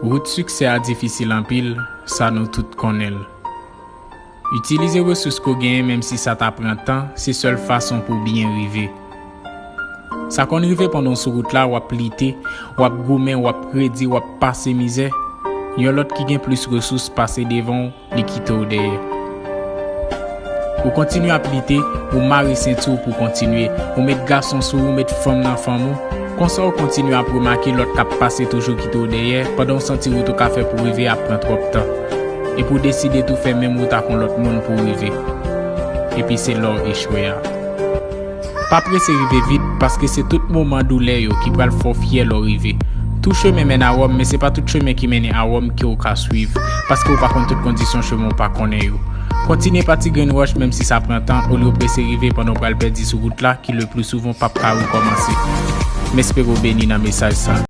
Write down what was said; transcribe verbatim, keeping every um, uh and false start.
Wout siksè a difisil anpil, sa nou tout konnen l. Itilize resous ke w genyen, menm si sa ta pran tan, se sèl fason pou w byen rive. Sa konn rive pandan w sou wout la, w ap lite, w ap goumen, w ap redi, w ap pase mizè. Yon lòt ki gen plis resous pase devan w, li kite w dèyè. Ou kontinye ap lite, ou mare senti w pou kontinye, ou met gason sou ou, ou met fanm nan fanm ou. Konsa w kontinye ap remake lòt k ap pase toujou kite w dèyè, pandan w santi wout ou ka fè pou rive ap pran twòp tan. Epi w deside tou fè menm wout ak yon lòt moun pou w rive. Epi se la w echwe a. Pa prese rive vit, paske se tout moman doulè yo ki pral fè w fyè lè w rive. Tout chemen mennen a Wòm, men se pa tout chemen ki mennen a Wòm ke w ka swiv, paske w pa konn tout kondisyon chemen w pa konnen yo. Kontinye pa ti grenn wòch, menm si sa pran tan, olye w prese rive pandan w pral pèdi sou wout la, ki le pli souvan p ap ka rekòmanse. M espere w beni nan mesaj sa.